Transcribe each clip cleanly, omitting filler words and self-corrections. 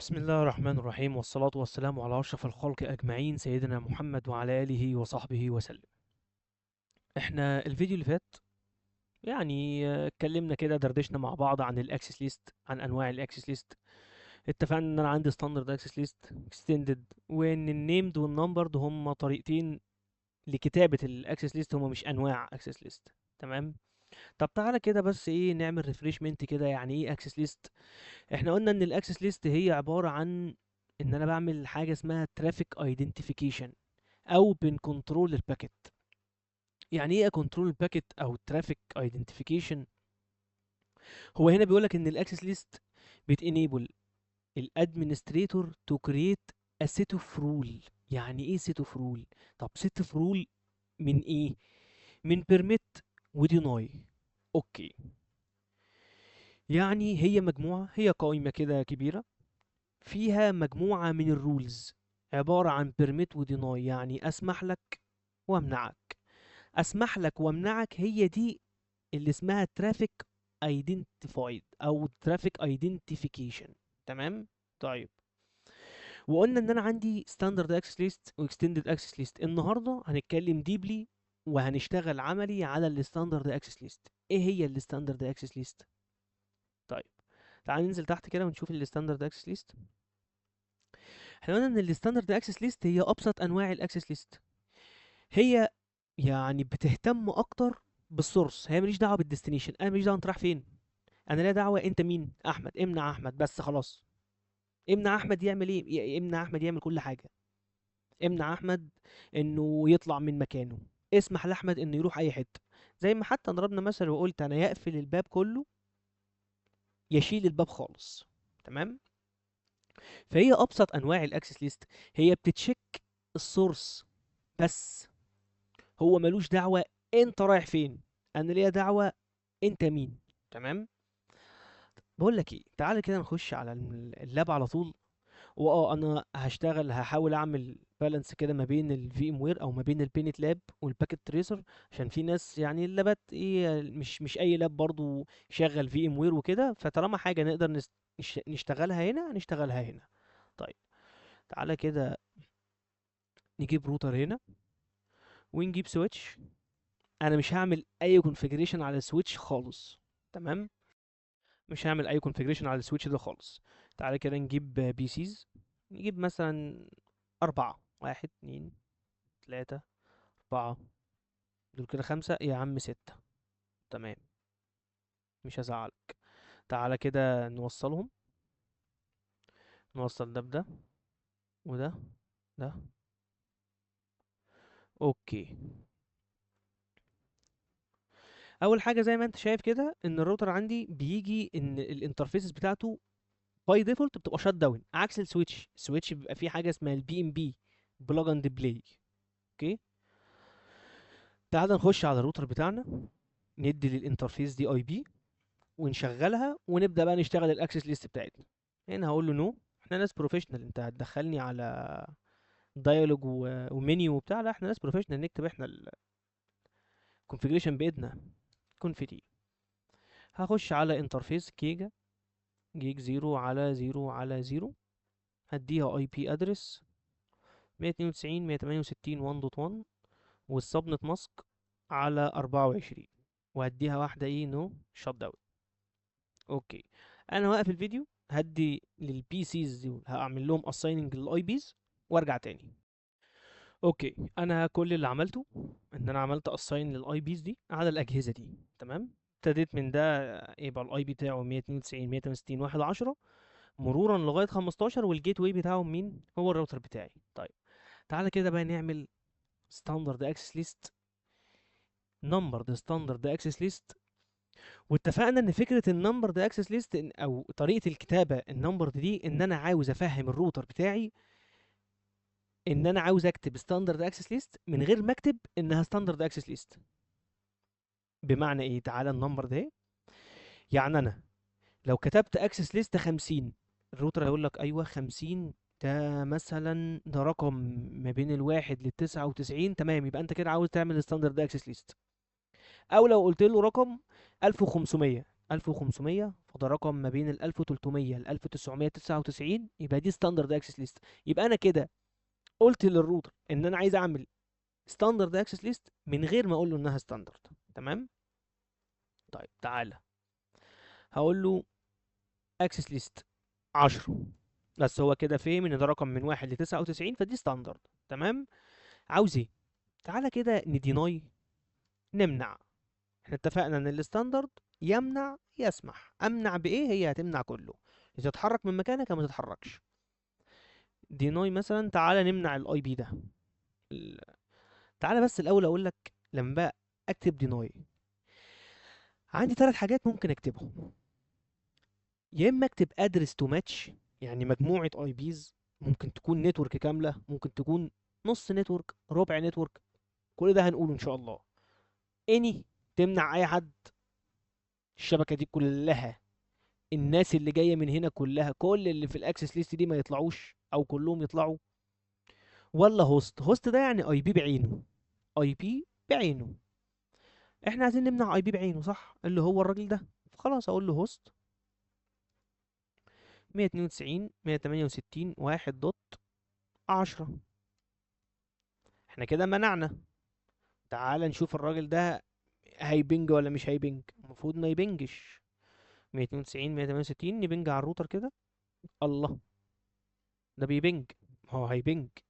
بسم الله الرحمن الرحيم، والصلاة والسلام على أشرف الخلق أجمعين، سيدنا محمد وعلى آله وصحبه وسلم. احنا الفيديو اللي فات اتكلمنا كده، دردشنا مع بعض عن ال access list، عن انواع ال access list. اتفقنا ان انا عندي standard access list، extended، وان ال named وال numbered هم طريقتين لكتابة ال access list، هم مش انواع access list. تمام. طب تعالى كده بس نعمل refreshment كده. يعني ايه access list؟ احنا قلنا ان ال access list هي عبارة عن ان انا بعمل حاجة اسمها traffic identification او بن control ال packet. يعني ايه control ال packet او traffic identification؟ هو هنا بيقولك ان ال access list بت enable ال administrator to create a set of rule. يعني ايه set of rule؟ طب set of rule من ايه؟ من permit و deny. okay، يعني هي مجموعة، هي قائمة كده كبيرة فيها مجموعة من ال rules عبارة عن permit و deny، يعني أسمح لك وأمنعك، أسمح لك وأمنعك. هي دي اللي اسمها traffic identified أو traffic identification. تمام؟ طيب، وقلنا إن أنا عندي standard access list و extended access list. النهاردة هنتكلم deeply وهنشتغل عملي على ال standard access list. إيه هي ال standard access list؟ طيب تعال ننزل تحت كده ونشوف ال standard access list. احنا قلنا ان ال standard access list هي ابسط انواع ال access list. هي بتهتم اكتر بال source، هي ماليش دعوه بال destination، انا ماليش دعوه انت رايح فين، انا لا دعوه انت مين. احمد، امنع احمد بس خلاص. امنع احمد يعمل ايه؟ امنع احمد يعمل كل حاجه. امنع احمد انه يطلع من مكانه، اسمح لاحمد انه يروح اي حته. زي ما حتى ضربنا مثل وقلت انا يقفل الباب كله يشيل الباب خالص. تمام؟ فهي ابسط انواع ال access list، هي بت check ال source بس، هو ملوش دعوه انت رايح فين، انا ليا دعوه انت مين. تمام؟ بقول لك ايه، تعالى كده نخش على ال lab على طول. انا هحاول اعمل balance كده ما بين ال VMware او ما بين ال PNETLab وال Packet Tracer، عشان في ناس اللابات ايه، مش اي lab برضو شغل VMware وكده، فطالما حاجه نقدر نشتغلها هنا نشتغلها هنا. طيب تعالى كده نجيب روتر هنا ونجيب switch. انا مش هعمل اي configuration على ال switch خالص. تمام؟ مش هعمل اي configuration على ال switch ده خالص. تعالى كده نجيب PCs، نجيب مثلا 4، 1 2 3 4، دول كده 5 يا عم، 6. تمام، مش هزعلك. تعالى كده نوصلهم، نوصل ده بده وده ده. okay، اول حاجه زي ما انت شايف كده ان الراوتر عندي بيجي ان ال interfaces بتاعته by default بتبقى shut down، عكس ال switch. ال switch بيبقى فيه حاجه اسمها ال PnP، plug and play. okay، تعال نخش على الراوتر بتاعنا، ندي لل interface دي IP ونشغلها، ونبدا بقى نشتغل ال access list بتاعتنا. هنا هقول له no، احنا ناس professional، انت هتدخلني على dialog ومنيو وبتاع، لا احنا ناس professional، نكتب احنا ال configuration بايدنا. conf t، هخش على interface giga gig 0 على 0 على 0، هديها IP address 192 168 1.1، وال subnet mask على 24، وهديها واحدة ايه no shut down. okay، انا هوقف الفيديو، هدي لل PCs دول، هعمل لهم assigning لل IPs وارجع تاني. okay، انا كل اللي عملته ان انا عملت assign لل IPs دي على الاجهزة دي. تمام، ابتديت من ده يبقى ال IP بتاعه 192 168 1 10 مرورا لغاية 15، وال gateway بتاعهم مين؟ هو الراوتر بتاعي. طيب تعالى كده بقى نعمل standard access list، numbered standard access list. واتفقنا ان فكرة ال numbered access list او طريقه الكتابة ال numbered دي، ان انا عاوز افهم الراوتر بتاعي ان انا عاوز اكتب standard access list من غير ما اكتب انها standard access list. بمعنى ايه؟ تعالى ال number ده، يعني انا لو كتبت access list 50، الراوتر هيقول لك ايوه 50 ده مثلا ده رقم ما بين الواحد للتسعة وتسعين، تمام، يبقى انت كده عاوز تعمل standard access list. او لو قلت له رقم 1500، 1500، فده رقم ما بين ال 1300 ل 1999، يبقى دي standard access list. يبقى انا كده قلت للروتر ان انا عايز اعمل standard access list من غير ما اقول له انها standard. تمام. طيب تعالى هقول له access list 10، بس هو كده فهم ان ده رقم من 1 ل 99، فدي standard. تمام. عاوز ايه؟ تعالى كده ن deny، نمنع. احنا اتفقنا ان ال standard يمنع يسمح. امنع بايه؟ هي هتمنع كله، يا تتحرك من مكانك يا ما تتحركش. deny مثلا، تعالى نمنع ال IP ده. تعالى بس الاول اقول لك لما بقى اكتب deny عندي 3 حاجات ممكن اكتبهم. يا اما اكتب address to match، يعني مجموعة IPs، ممكن تكون network كاملة، ممكن تكون نص network، ربع network، كل ده هنقوله ان شاء الله. any تمنع اي حد، الشبكة دي كلها، الناس اللي جاية من هنا كلها، كل اللي في ال access list دي ما يطلعوش او كلهم يطلعوا. ولا host، host ده يعني IP بعينه، IP بعينه. احنا عايزين نمنع IP بعينه صح، اللي هو الراجل ده، خلاص اقول له host 192 168 1.10. احنا كده منعنا. تعال نشوف الراجل ده هي ping ولا مش هي ping. المفروض ما ي ping ش. 192 168، ن ping على الروتر كده. الله، ده بي ping، هو هي ping.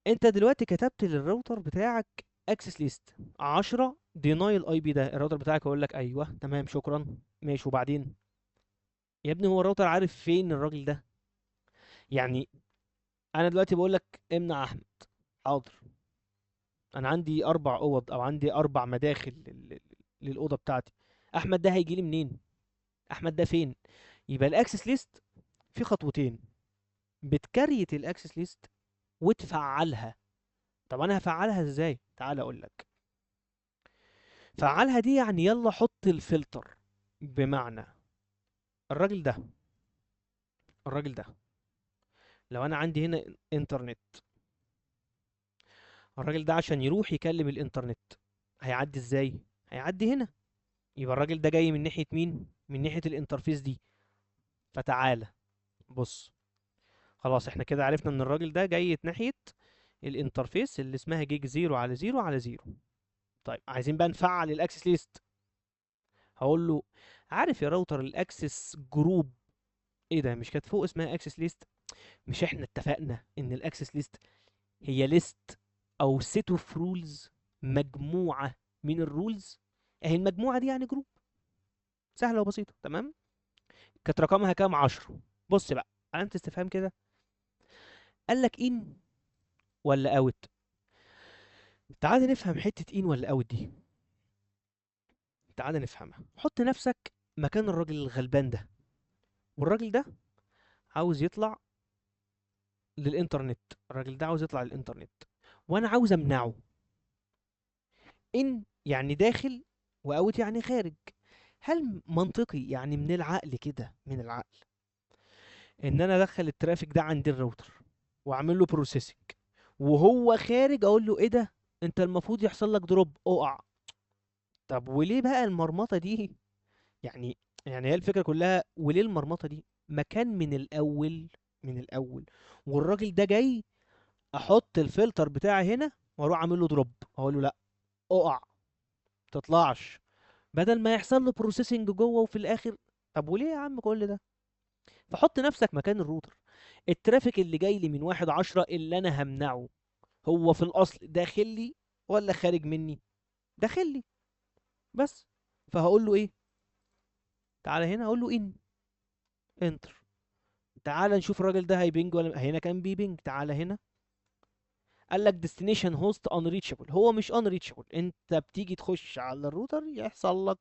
انت دلوقتي كتبت للراوتر بتاعك access list 10 deny ال IP ده، الراوتر بتاعك هيقول لك ايوه تمام شكرا ماشي. وبعدين يا ابني هو الراوتر عارف فين الراجل ده؟ يعني انا دلوقتي بقول لك امنع احمد، حاضر، انا عندي 4 اوض او عندي 4 مداخل للاوضه بتاعتي، احمد ده هيجي لي منين؟ احمد ده فين؟ يبقى ال access list في خطوتين، بت create ال access list وتفعلها. طب انا هفعلها ازاي؟ تعال اقول لك. فعلها دي يعني يلا حط الفلتر. بمعنى الراجل ده لو انا عندي هنا انترنت، الراجل ده عشان يروح يكلم الانترنت هيعدي ازاي؟ هيعدي هنا. يبقى الراجل ده جاي من ناحية مين؟ من ناحية ال interface دي. فتعالى بص، خلاص احنا كده عرفنا ان الراجل ده جاي ناحية ال interface اللي اسمها gig 0 على 0 على 0. طيب عايزين بقى نفعل ال access list. هقول له عارف يا راوتر ال access group ايه ده؟ مش كانت فوق اسمها access list؟ مش احنا اتفقنا ان ال access list هي list او set of rules، مجموعة من ال rules؟ اهي المجموعة دي يعني group، سهلة وبسيطة. تمام. كانت رقمها كام؟ 10. بص بقى علامة استفهام كده، قال لك in ولا out؟ تعال نفهم حتة in ولا out دي، تعال نفهمها. حط نفسك مكان الراجل الغلبان ده، والراجل ده عاوز يطلع للإنترنت، الراجل ده عاوز يطلع للإنترنت وأنا عاوز أمنعه. in يعني داخل و out يعني خارج. هل منطقي يعني من العقل كده، من العقل إن أنا أدخل ال traffic ده عند الراوتر وأعمل له processing وهو خارج أقول له إيه ده؟ أنت المفروض يحصل لك drop، أقع. طب وليه بقى المرمطة دي؟ يعني هي الفكرة كلها وليه المرمطة دي؟ مكان من الأول، من الأول والراجل ده جاي أحط الفلتر بتاعي هنا وأروح أعمل له drop، أقول له لأ أقع تطلعش، بدل ما يحصل له processing جوه وفي الآخر. طب وليه يا عم كل ده؟ فحط نفسك مكان الروتر. ال traffic اللي جاي لي من 1/10 اللي أنا همنعه هو في الأصل داخل لي ولا خارج مني؟ داخل لي بس. فهقول له إيه؟ تعالى هنا هقول له in enter. تعالى نشوف الراجل ده هي ping ولا هنا كان بي ping. تعالى هنا قال لك destination host unreachable. هو مش unreachable، انت بتيجي تخش على الروتر يحصل لك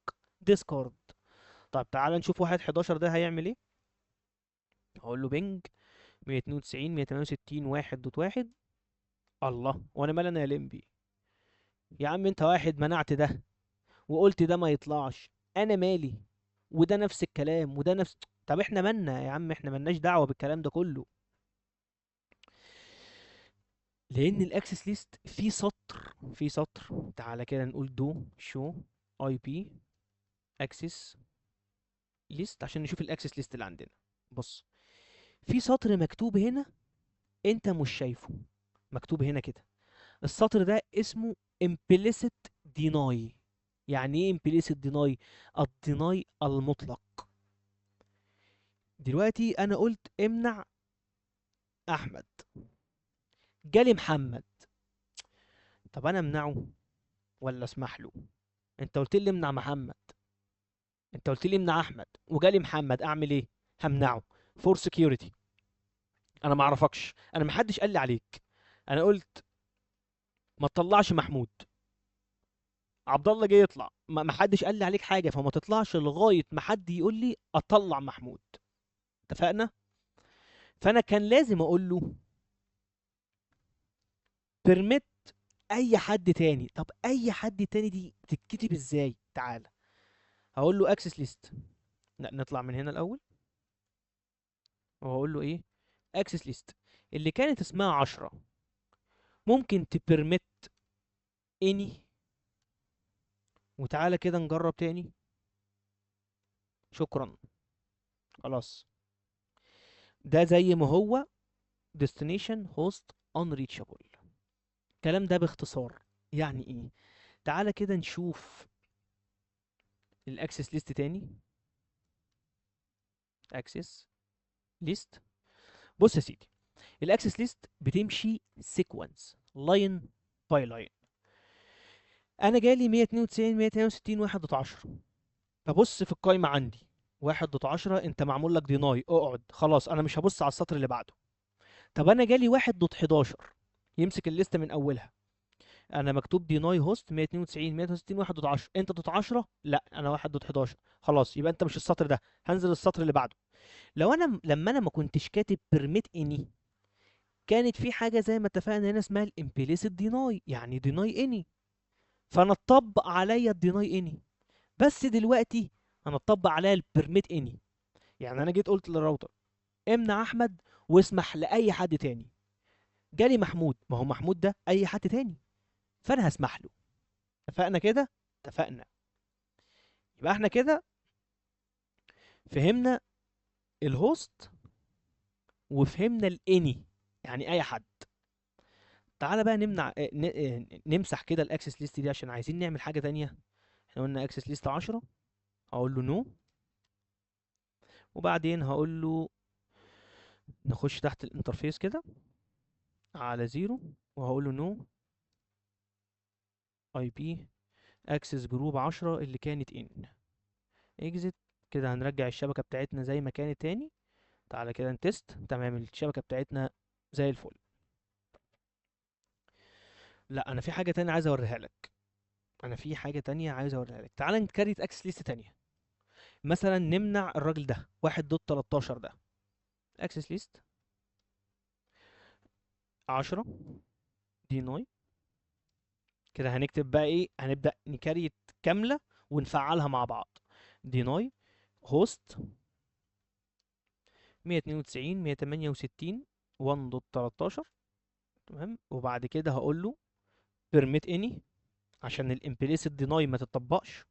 discard. طب تعالى نشوف 1/11 ده هيعمل ايه. هقول له ping 192 168 1.1. الله، وانا مال انا يا لمبي؟ يا عم انت واحد منعت ده وقلت ده ما يطلعش، انا مالي؟ وده نفس الكلام وده نفس. طب احنا مالنا يا عم؟ احنا مالناش دعوه بالكلام ده كله، لان ال access list في سطر، في سطر. تعالى كده نقول do show IP access list عشان نشوف ال access list اللي عندنا. بص، في سطر مكتوب هنا انت مش شايفه، مكتوب هنا كده. السطر ده اسمه implicit deny. يعني ايه implicit deny؟ ال deny المطلق. دلوقتي انا قلت امنع احمد، جالي محمد، طب انا امنعه ولا اسمح له؟ انت قلت لي امنع محمد، انت قلت لي امنع احمد وجالي محمد، اعمل ايه؟ همنعه for security. انا ما اعرفكش، انا ما حدش قال لي عليك، انا قلت ما تطلعش محمود، عبد الله جه يطلع، ما حدش قال لي عليك حاجة، فما تطلعش لغاية ما حد يقول لي اطلع محمود. اتفقنا؟ فانا كان لازم اقول له permit اي حد تاني. طب اي حد تاني دي بتتكتب ازاي؟ تعالى هقول له access list، لا نطلع من هنا الاول، وهقول له ايه؟ access list اللي كانت اسمها 10 ممكن ت permit any. وتعالى كده نجرب تاني. شكرا، خلاص ده زي ما هو destination host unreachable. الكلام ده باختصار يعني ايه؟ تعالى كده نشوف ال access list تاني. access list، بص يا سيدي، ال access list بتمشي sequence line by line. انا جالي 192 168 1.10، ببص في القايمة عندي 1.10، انت معمول لك deny، اقعد خلاص انا مش هبص على السطر اللي بعده. طب انا جالي 1.11، يمسك ال list من اولها، انا مكتوب deny host 192 168 1.10، انت dot 10، لا انا 1.11، خلاص يبقى انت مش السطر ده، هنزل السطر اللي بعده. لو انا لما انا ما كنتش كاتب permit any، كانت في حاجة زي ما اتفقنا هنا اسمها ال implicit deny، يعني deny any، فانا اتطبق عليا ال deny any، بس دلوقتي انا اتطبق عليا ال permit any. يعني انا جيت قلت للراوتر امنع احمد واسمح لاي حد تاني، جالي محمود، ما هو محمود ده اي حد تاني، فانا هسمح له. اتفقنا كده؟ اتفقنا. يبقى احنا كده فهمنا ال host وفهمنا ال any، يعني اي حد. تعالى بقى نمنع، نمسح كده ال access list دي عشان عايزين نعمل حاجة تانية. احنا قلنا access list 10، هقول له no، وبعدين هقول له نخش تحت ال interface كده على 0، وهقول له no IP access group 10 اللي كانت in exit. كده هنرجع الشبكة بتاعتنا زي ما كانت تاني. تعالى كده ن test. تمام، الشبكة بتاعتنا زي الفل. لا انا في حاجة تانية عايز اوريها لك، انا في حاجة تانية عايز اوريها لك. تعالى ن create access list تانية، مثلا نمنع الراجل ده 1.13 ده، access list 10 deny. كده هنكتب بقى ايه؟ هنبدأ ن create كاملة ونفعلها مع بعض. deny host 192 168 1.13، تمام. وبعد كده هقول له permit any عشان ال implicit deny ما تتطبقش.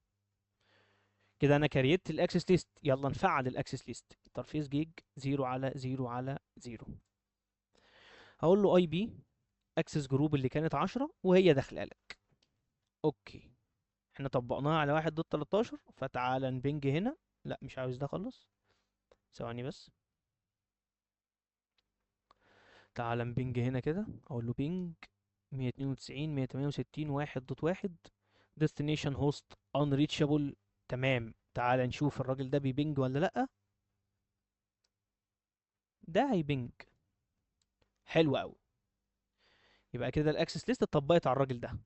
كده انا create ال access list، يلا نفعل ال access list. interface gig 0 على 0 على 0، هقول له IP access group اللي كانت 10 وهي داخله لك. okay، احنا طبقناها على 1.13، فتعالى ن ping هنا. لا مش عاوز ده خالص، ثواني بس. تعالى ن ping هنا كده، اقول له ping 192 168 1.1 destination host unreachable. تمام، تعالى نشوف الراجل ده بي ping ولا لا. ده هي ping، حلو قوي. يبقى كده ال access list اتطبقت على الراجل ده.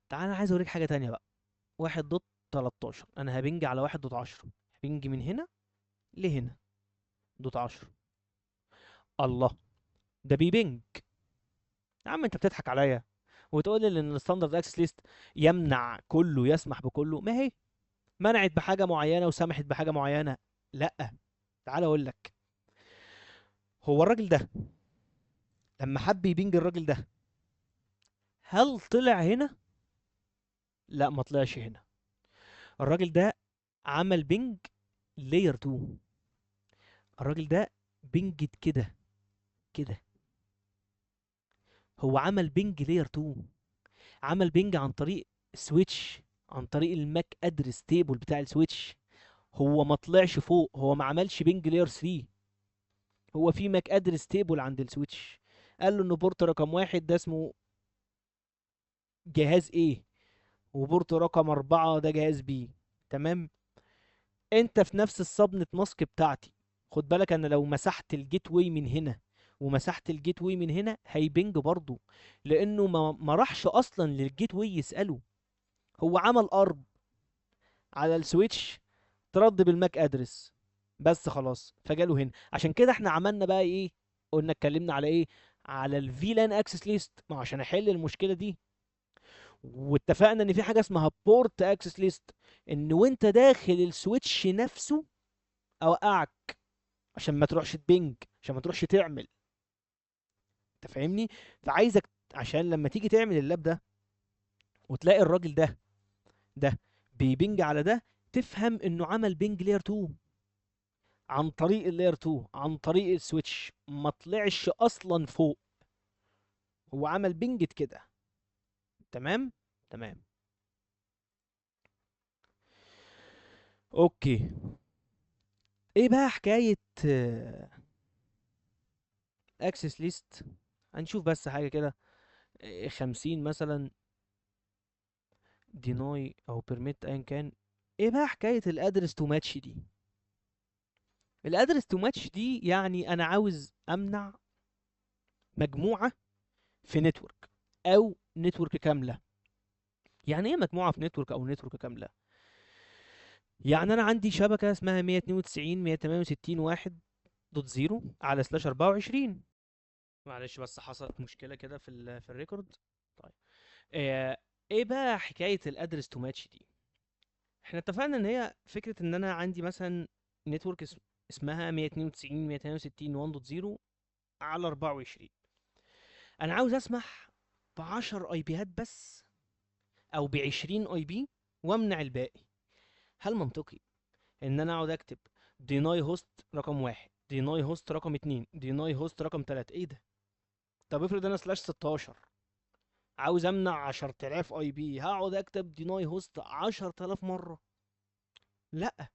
تعالى عايز اوريك حاجة تانية بقى. 1.13، انا ه ping على 1.10، ه ping من هنا لهنا dot 10. الله، ده بي ping. يا عم انت بتضحك عليا وتقول لي ان ال standard access list يمنع كله يسمح بكله. ما هي منعت بحاجة معينة وسمحت بحاجة معينة. لا، تعالى اقول لك، هو الراجل ده لما حب ي ping الراجل ده هل طلع هنا؟ لا، ما طلعش هنا. الراجل ده عمل ping layer 2. الراجل ده pinged كده كده، هو عمل ping layer 2، عمل ping عن طريق switch، عن طريق ال MAC address table بتاع ال switch. هو ما طلعش فوق، هو ما عملش ping layer 3، هو في MAC address table عند ال switch، قال له ان port رقم 1 ده اسمه جهاز A، و port رقم 4 ده جهاز B. تمام؟ انت في نفس ال subnet mask بتاعتي. خد بالك انا لو مسحت ال gateway من هنا ومسحت ال gateway من هنا هي ping برضو، لانه ما راحش اصلا لل gateway يساله، هو عمل ARP على ال switch ترد بال MAC address بس خلاص، فجاله هنا. عشان كده احنا عملنا بقى ايه؟ قلنا اتكلمنا على ايه؟ على ال VLAN access list، ما عشان احل المشكلة دي. واتفقنا ان في حاجة اسمها port access list، ان وانت داخل ال switch نفسه اوقعك عشان ما تروحش ت ping، عشان ما تروحش تعمل، انت فاهمني؟ فعايزك عشان لما تيجي تعمل ال lab ده وتلاقي الراجل ده بي ping على ده، تفهم انه عمل ping layer 2 عن طريق ال layer 2، عن طريق ال switch، ما طلعش اصلا فوق، هو عمل ping كده. تمام؟ تمام. okay، ايه بقى حكاية access list؟ هنشوف بس حاجة كده. 50 مثلا deny او permit ايا كان. ايه بقى حكاية ال address to match دي؟ ال address to match دي يعني انا عاوز امنع مجموعة في network او network كاملة. يعني ايه مجموعة في network او network كاملة؟ يعني انا عندي شبكة اسمها 192 168 1.0 على slash 24. معلش بس حصلت مشكلة كده في ال record. طيب ايه بقى حكاية ال address to match دي؟ احنا اتفقنا ان هي فكرة ان انا عندي مثلا network اسمها 192 168 1.0 على 24. انا عاوز اسمح ب10 IP هات بس او ب20 IP وامنع الباقي. هل منطقي ان انا اقعد اكتب deny host رقم 1، deny host رقم 2، deny host رقم 3؟ ايه ده؟ طب افرض انا slash 16 عاوز امنع 10000 IP، هقعد اكتب deny host 10000 مرة؟ لا.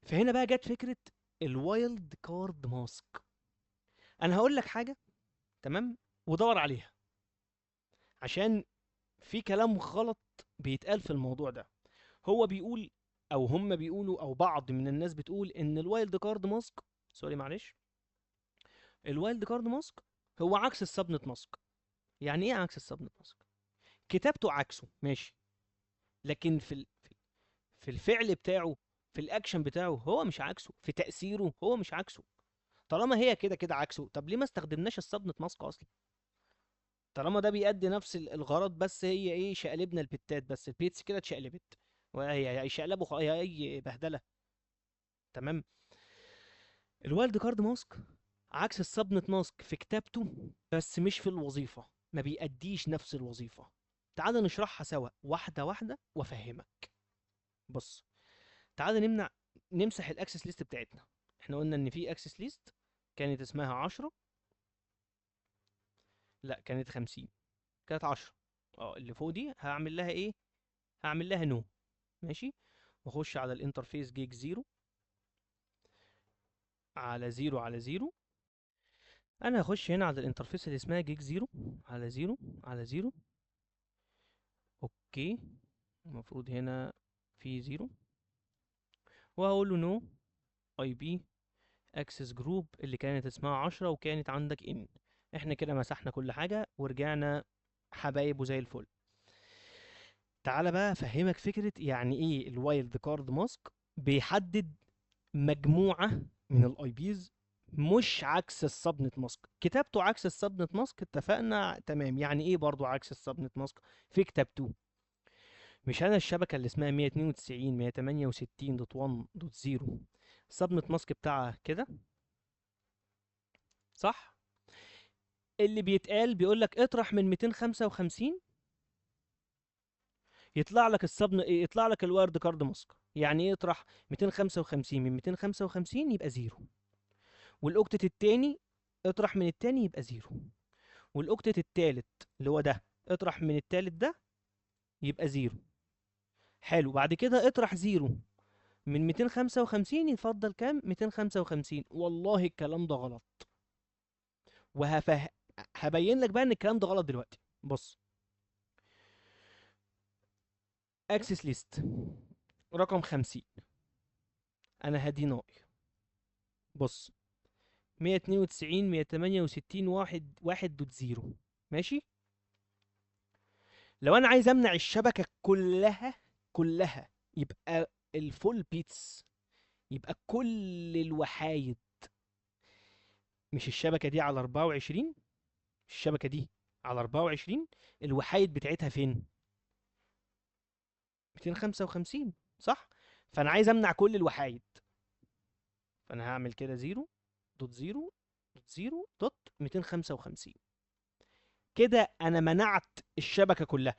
فهنا بقى جت فكرة ال wildcard mask. انا هقول لك حاجة، تمام، ودور عليها عشان في كلام غلط بيتقال في الموضوع ده. هو بيقول او هم بيقولوا او بعض من الناس بتقول ان ال wildcard mask، sorry معلش، ال wildcard mask هو عكس ال subnet mask. يعني ايه عكس ال subnet mask؟ كتابته عكسه ماشي، لكن في الفعل بتاعه، في الاكشن بتاعه هو مش عكسه، في تأثيره هو مش عكسه. طالما هي كده كده عكسه، طب ليه ما استخدمناش ال subnet mask اصلا؟ طالما ده بيأدي نفس الغرض، بس هي ايه، شقلبنا البتات بس، ال bits كده اتشقلبت، وهي هيشقلبوا هي اي بهدله. تمام. ال wildcard mask عكس ال subnet mask في كتابته بس مش في الوظيفة، ما بيأديش نفس الوظيفة. تعال نشرحها سوا واحدة واحدة وافهمك. بص، تعال نمسح ال access list بتاعتنا. احنا قلنا ان في access list كانت اسمها 10، لا كانت 50، كانت 10. اللي فوق دي هعمل لها ايه؟ هعمل لها no، ماشي. واخش على ال interface gig 0 على 0 على 0. انا هخش هنا على ال interface اللي اسمها جيج 0 على 0 على 0. okay، المفروض هنا في 0، وهقول له no IP access group اللي كانت اسمها 10 وكانت عندك ان. احنا كده مسحنا كل حاجة ورجعنا حبايب وزي الفل. تعالى بقى افهمك فكرة يعني ايه ال wildcard mask. بيحدد مجموعة من ال IPs، مش عكس ال subnet mask. كتابته عكس ال subnet mask، اتفقنا، تمام. يعني ايه برضو عكس ال subnet mask في كتابته؟ مش انا الشبكة اللي اسمها 192 168.1.0 ال subnet mask بتاعها كده، صح؟ اللي بيتقال بيقول لك اطرح من 255 يطلع لك ال subnet، يطلع لك ال wildcard mask. يعني ايه اطرح 255 من 255 يبقى zero، وال octet التاني اطرح من التاني يبقى zero، وال octet التالت اللي هو ده اطرح من التالت ده يبقى zero. حلو، بعد كده اطرح zero من 255 يتفضل كام؟ 255. والله الكلام ده غلط، هبين لك بقى ان الكلام ده غلط دلوقتي. بص، access list رقم 50، انا ه deny. بص، 192 168 1 1.0، ماشي. لو انا عايز امنع الشبكة كلها كلها، يبقى ال full bits، يبقى كل الوحايد، مش الشبكة دي على 24، الشبكة دي على 24، الوحايد بتاعتها فين؟ 255، صح؟ فانا عايز امنع كل الوحايد، فانا هعمل كده 0.0.0.255. كده انا منعت الشبكة كلها.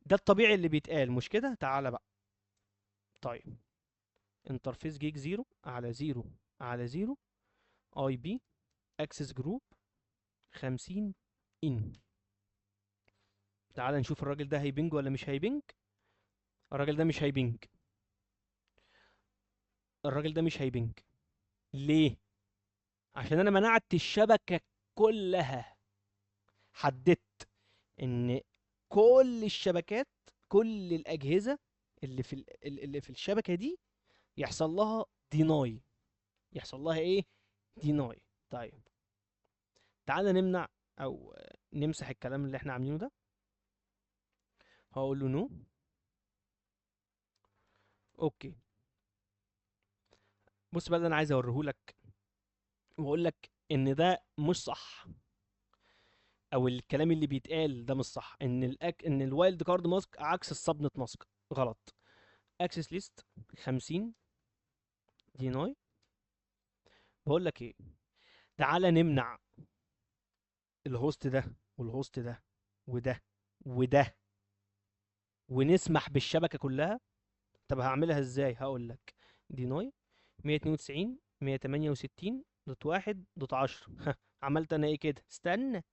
ده الطبيعي اللي بيتقال، مش كده؟ تعالى بقى. طيب، interface gig 0 على 0 على 0 IP access group 50 in. تعالى نشوف الراجل ده هي ping ولا مش هي ping. الراجل ده مش هي ping، الراجل ده مش هي ping. ليه؟ عشان انا منعت الشبكة كلها، حددت ان كل الشبكات، كل الاجهزة اللي في الشبكة دي يحصل لها deny. يحصل لها ايه؟ deny. طيب تعالى نمنع او نمسح الكلام اللي احنا عاملينه ده. هقول له no. okay، بص بقى اللي انا عايز اوريهولك واقول لك ان ده مش صح، او الكلام اللي بيتقال ده مش صح، ان ال wildcard mask عكس ال subnet mask. غلط. access list 50 deny. بقول لك ايه، تعالى نمنع ال host ده وال host ده وده وده، ونسمح بالشبكه كلها. طب هعملها ازاي؟ هقول لك deny 192 168.1.10. عملت انا ايه كده؟ استنى،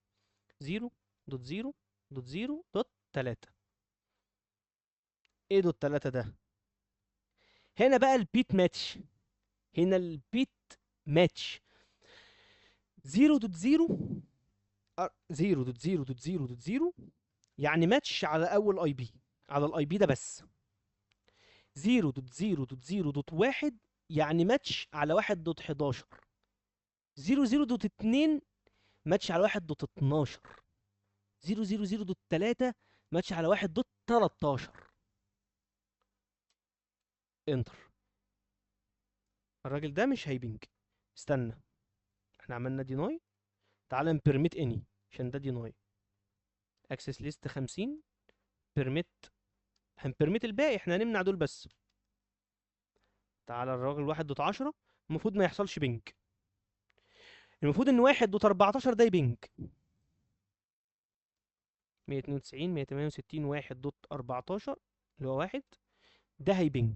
0.0.0.3. ايه dot 3 ده؟ هنا بقى ال bit match، هنا ال bit match 0.0، 0.0.0.0، يعني ماتش على اول IP، على ال IP ده بس. 0.0.0.1 يعني ماتش على 1.11. 0.0.2 ماتش على 1.12. 0.0.3 ماتش على 1.13. enter. الراجل ده مش هي ping. استنى، احنا عملنا deny، تعالى ن permit any عشان ده deny. access list 50 permit، هن permit الباقي، احنا هنمنع دول بس. تعالى الراجل 1.10 المفروض ما يحصلش ping، المفروض ان 1.14 ده ي ping. 192 168 1.14 اللي هو 1 ده هي ping.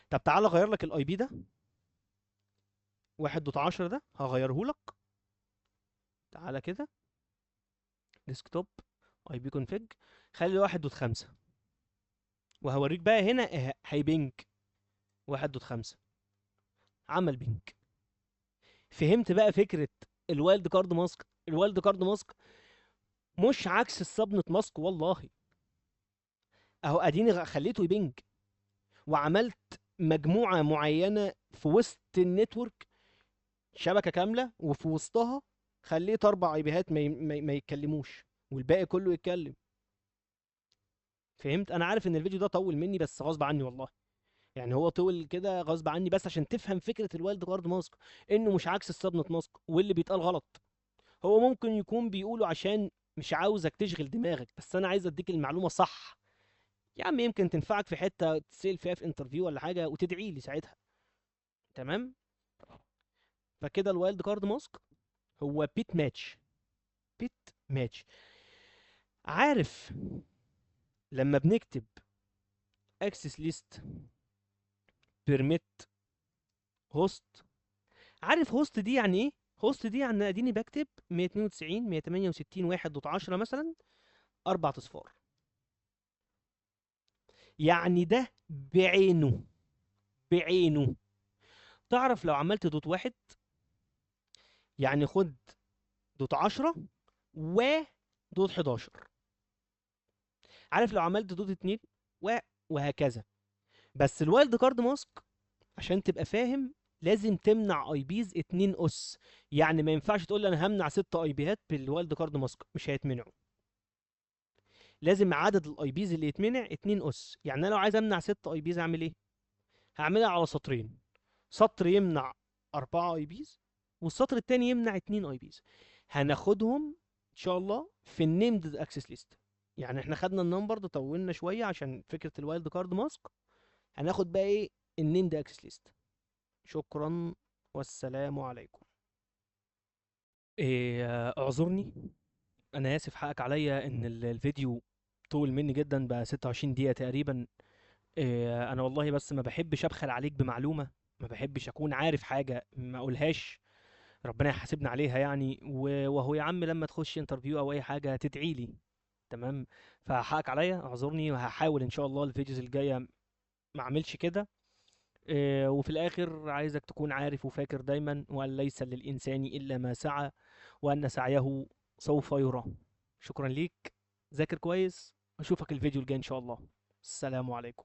طب تعالى اغير لك ال IP ده 1.10 ده هغيره لك. تعالى كده desktop IP config، خلي 1.5، وهوريك بقى هنا هي ping 1.5. عمل ping. فهمت بقى فكرة ال wildcard mask؟ ال wildcard mask مش عكس ال subnet mask والله. اهو اديني خليته ي ping، وعملت مجموعة معينة في وسط ال network، شبكة كاملة، وفي وسطها خليت 4 IP هات ما يتكلموش والباقي كله يتكلم. فهمت؟ انا عارف ان الفيديو ده طول مني، بس غصب عني والله، يعني هو طول كده غصب عني، بس عشان تفهم فكرة ال wildcard mask انه مش عكس ال subnet mask، واللي بيتقال غلط. هو ممكن يكون بيقوله عشان مش عاوزك تشغل دماغك، بس انا عايز اديك المعلومة صح يا عم، يمكن تنفعك في حتة تسأل فيها في interview ولا حاجة وتدعي لي ساعتها. تمام؟ فكده ال wildcard mask هو bit match، bit match. عارف لما بنكتب access list permit host. عارف host دي يعني ايه؟ host دي يعني اديني بكتب 192 168 1.10 مثلا، 4 اصفار، يعني ده بعينه بعينه. تعرف لو عملت dot 1، يعني خد dot 10 و dot 11، عارف لو عملت dot 2 وهكذا. بس ال wildcard mask عشان تبقى فاهم لازم تمنع IPs 2 اس، يعني ما ينفعش تقول لي انا همنع 6 IP هات بال wildcard mask، مش هيتمنعوا. لازم عدد ال IPs اللي يتمنع 2 اس. يعني انا لو عايز امنع 6 IPs اعمل ايه؟ هعملها على سطرين، سطر يمنع 4 IPs والسطر التاني يمنع 2 IPs. هناخدهم ان شاء الله في ال named access list. يعني احنا خدنا ال numbered ده طولنا شوية عشان فكرة ال wildcard mask، هناخد بقى ايه؟ ال named access list. شكرا والسلام عليكم. اعذرني، انا اسف، حقك عليا ان الفيديو طول مني جدا، بقى 26 دقيقة تقريبا. انا والله بس ما بحبش ابخل عليك بمعلومة، ما بحبش اكون عارف حاجة ما اقولهاش، ربنا يحاسبنا عليها يعني. وهو يا عم لما تخش interview او اي حاجة تدعي لي، تمام؟ فحقك عليا، اعذرني، وهحاول ان شاء الله ال videos الجاية ما اعملش كده. وفي الاخر عايزك تكون عارف وفاكر دايما، وان ليس للانسان الا ما سعى وان سعيه سوف يرى. شكرا ليك، ذاكر كويس، اشوفك الفيديو الجاي ان شاء الله. السلام عليكم.